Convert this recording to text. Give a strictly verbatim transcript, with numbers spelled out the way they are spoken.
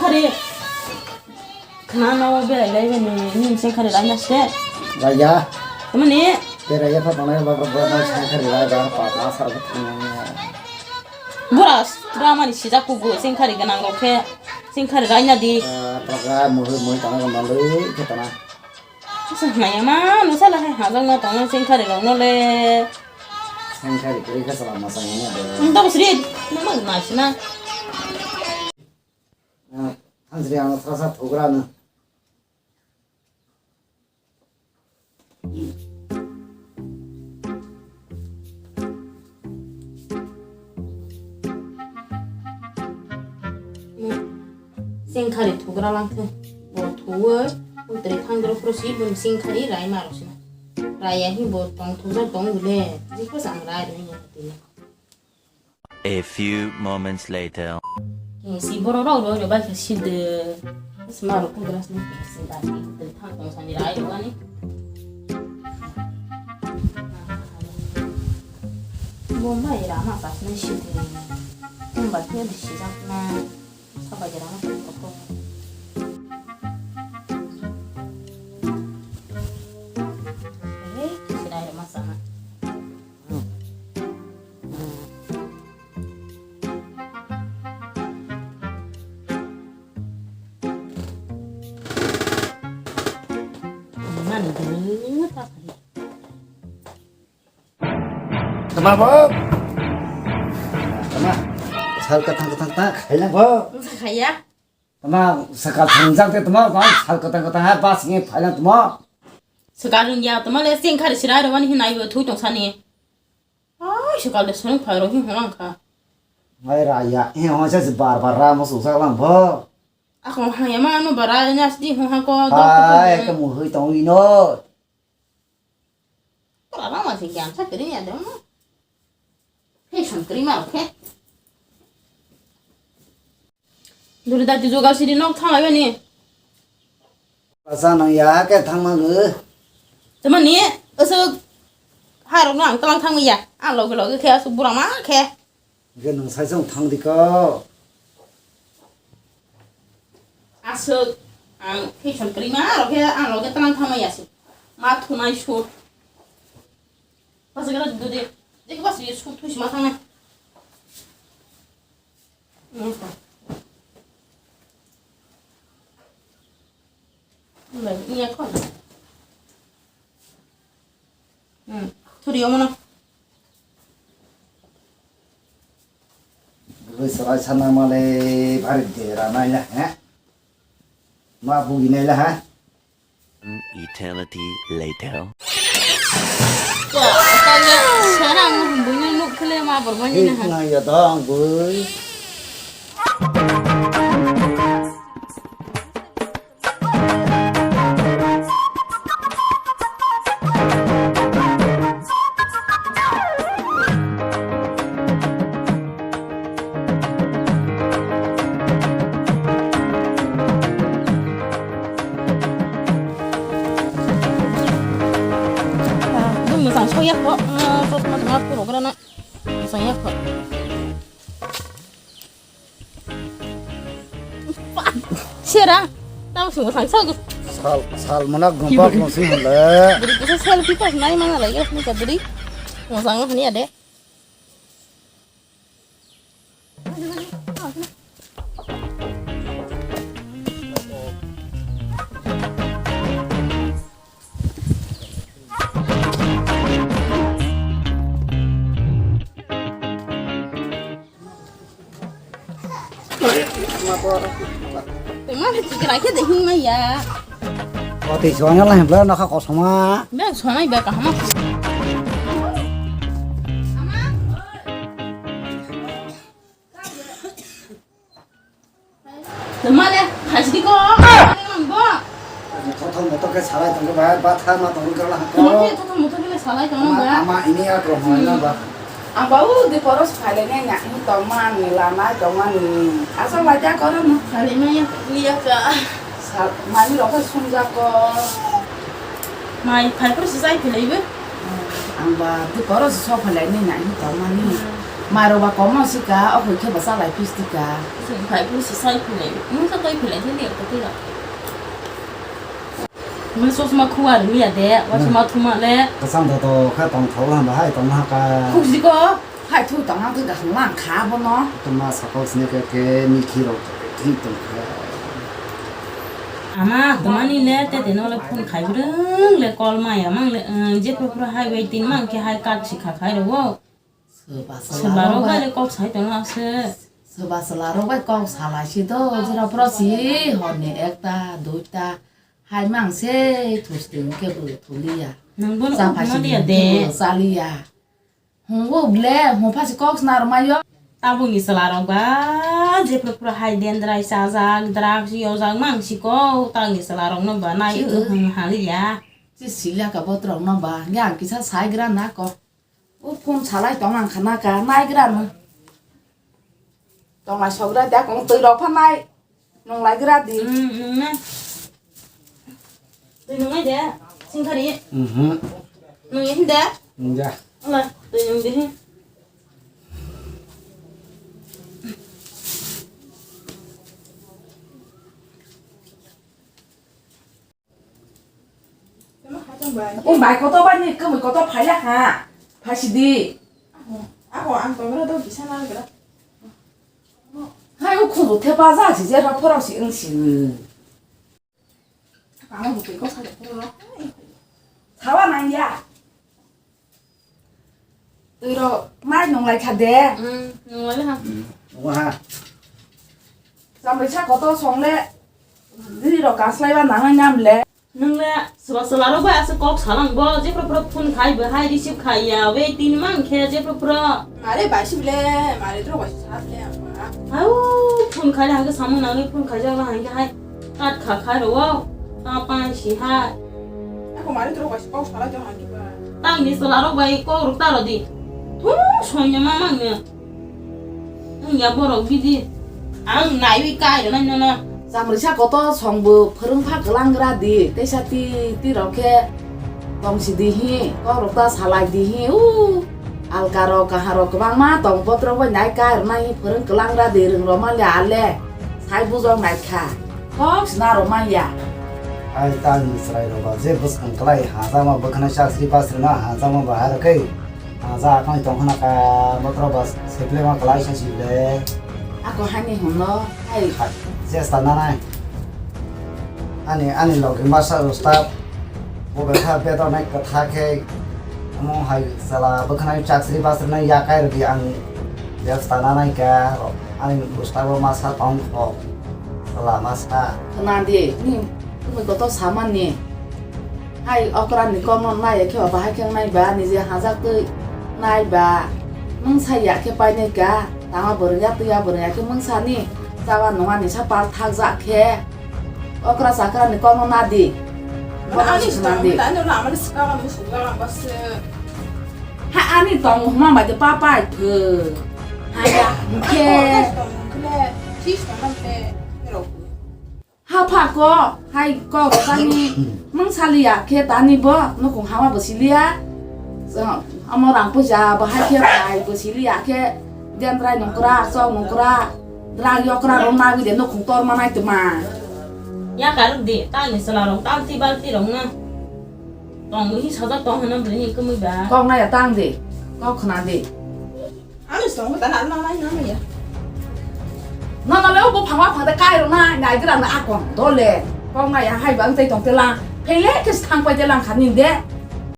Ari, khna no berai lai bani, ni sengkhari lai na ste. Raya. Tamani? Berai ya pa tanai ba ba ba sengkhari lai ba pa pa sa ba. Bura, bura mani sijak kugu, sengkhari ganang rok khe, sengkhari lai na di. Ah, pa ga muhi muhi tanai ga malu ke tanai. Sa naya ma, no sala hai hajang no tong sengkhari rok no le. Sengkhari kuri ka sala ma sangya de. Nda bosri, nama na sina. Ah, thangsri ang sasa thugra no. Sengkhari thugra langkhe. Bo thuwi, utri thangdro phuru si bun sengkhari rai ma rok sina. Raya hi bo tong thuja tong bile, jikos ang rai rai ya tini. A few moments later. King si borok rok roi roi bai khe si de. Sma rok kudra sma khe si da si de thang tong sani rai rok ani. Bo mai ra ma ka sma si de. Kum ba khe de si jak na. Sa ba jera ma ko ko. Eh, si rai rok ma sa na. Mani dulu tak hari. Tama bo. Tama. Sal katang katang tak. Kailang bo. Kaya. Tama sakal thangjak te tama, tama sal katang katang ha bas ngi phailang tama. Sakal rung ya tama le sing khari sirai rwani hinai bo thui tong sani. Ai, sukal de sorong phai rok hing hong kha. Ai ra ya, eh, hong sa si bar bar ra mo suk sak lang bo. Ako haya ma no bara nya sdi hong ha ko do ko. Ai, ka mu hui tong ino. Ko ba ma si kyam sa kri ya de mo. He sam kri ma, okay. Duri dati joga siri nok thanglai bani. Asa nang ya ke thangma gw. Tamani aswk harok no ang tlang thangma ya. Ang loge loge khe aswk bura ma khe. Ge nang sai jong thang di ko. Aswk ang fashion kri ma rok khe ang loge tlang thangma ya aswk. Ma thunai sur. Pas gara dudi. Dek pas ye sur thui sima thangna. Iya kho. Hmm. Thuri omono. Bwswrai sana male bari dera naila, he? Ma bugi naila, he? An eternity later. Ko, kaya, sana ang buino nuk kele ma borbani na. Hei, na ya dong, bui. Bini mwsang soya kho, ah, chosma tongma phuru grana. Mwsang ya kho. Sera, tamo se mwsang sa. Sal, sal mana gumpa gumsi hole. Beri kisa selfie pas nai mana lagi ni kadri. Mwsang hani ade. Tengma khe tikra khe de hing maya. O tei suang yang lain bela nakha kosoma. Bela sonai bela kahama. Mane, hajdi ko, mane mang bo. Thothong motor ke salai tong ba, ba tha ma tong kala ha. Mane thothong motor ke salai tong ba. Ama ini ya ko hoi na ba. Ang ba u de poros phale ne nya ni tong ma ni la na tong ma ni. Asa la ja ko na. Phale ma ya, ni ya ka. Mani rok sung ja ko. Mai phai poros sai phale be. Ang ba de poros so phale ne nya ni tong ma ni. Mairok ba komo sika, o hoi khe ba chalai pis tika. Chwng phai phuru se sai philai. Mui khe koi philai thani ko tila. Mui chosma khuar liya de, wa chosma thuma le. Kwchang da to kha tong thok han ba hai tong ha ka. Khuk jiko, hai thu tong ang khe ga hung lang kha bono. To ma sakol sini khe khe ni khi rok thik tong kha. Ama, tomani le, te teno le phone khai brwng le, call maya mang le, eh, je phuru phuru hai waiting mang khe hai card si kha khai rwo. Soba soba rok bai le kok sai tong ase. Soba soba rok bai kok salai si do, jera phuru si horni ekta, duita, hai mang se thusting khe bo thuliya. Nang bono cha phai si huma liya de. Bo chaliya. Hwngo ble, hwnpha se kok sna rwmaio. Tabukni chwla rok ba, jephru phru hai dendrai chajak, drugs yojak mang siko, tangni chwla rok no ba nai. Chikon. Hwng haliya. Chi silya ka botrok no ba, yang kisa sai gra na ko. O phone salai tong ang khana ka, nai gra no. Tong lai sok gra da kong twi rok pha nai. Nung lai gra di. Hmm, nung na. Twi nung nai de. Sing khari. Mhm. Nung yin de. Nung ja. Ala, twi nung di. O bai koto bai ni kwmwi koto phaiya ha. Phaisidi. Ako ang tongra do kisa na gra. Hai o khuru thepa ja si je rok phorok si wng si. Ang bo twi ko sa de phoro. Sawa nang ya. Twi rok mai nung lai kha de. Hmm, nung lai ha. Nung ha. Chamrisa koto song le. Diri rok kaslai ba nang nang le. Nung le, soba sola rok bai asa kok salang bo, jephru phru phone khai bo hai receive khai ya, waiting mang khe jephru phru. Mare bai si ble, mare dro bai sa ble ama. Au, phone khai hangke samung nangni phone khai jala hangke hai, kat kha khai ro, ta pan si hai. Ako mare dro bai si kok sala jo hangke ba. Tangni sola rok bai kok rok ta ro di. Thung sonya mamang ne. Wngya borok bidi. Ang naiwi kai rwnai nono. Chamrisa koto songbo phwrwngpha kwlang gra di, teisa ti, ti rok khe tong si di hi, kok rok ta salai di hi, u alka rok, kaha rok kwbangma tong, botrok bai nai kai rwnai hi, phwrwng kwlang gra di, rwng rok man le ale, sai bujok nai kha, kok sna rok man ya. Ai tangni chwrai rok ba je bwskang kwlai ha jama bwkhwnai chakri basri no ha jama bahai rok khe. Ah, ja, akoni tong khna ka, bothro ba, seple ma kwlai sa si le. Ako hani hwnlo, hai. Hai, chesta nanai. Ani, ani logi masa ustad. Bo betha betor nai kwtha khe. Amo hai sala bwkhanai chakri basri nai yakai rwdi ang. Chesta nanai ka, ani ustad bo masa tong kho. Lama sa. Khna di, ni, tumi koto samani. Hai, okra ni kokno nai khe, bahai khe nai ba, nije hajak twi nai ba. Mungsa ya khe painai ka, tama bwrwng ya twi ya bwrwng ya khe mungsa ni. Chawa nungani sa pal thak jak khe. Okra chakra ni kokno na di. Kokno ani khna di. Tani ulo amari sika la musu la bas. Ha, ani tong huma ba de pa pai phe. Ha ya, khe. Tong khle, sis tong khle, rok. Ha pha ko, hai ko, tani, mung sali ya, khe tani bo, nukung hama bo sili ya. So, amo rang puja, bo hai khe pai bo sili ya, khe, dendrai nungkra, chok nungkra, drag yokra, rong nagwi de, nukung tor manai tuma. Ya karuk di, tani sala rong, tang ti bal ti rong na. Tong hi sajak tong hwnna bwrwi ni kwmwi ba. Kok nai ya tang di. Kok khna di. Ani song ta na na na na ya. Na na le bo phangwa phang de kai ro na nai gra na akon dole. Kok nai ya hai bang tei tong te lang. Phele khe thang pai te lang khan ni de.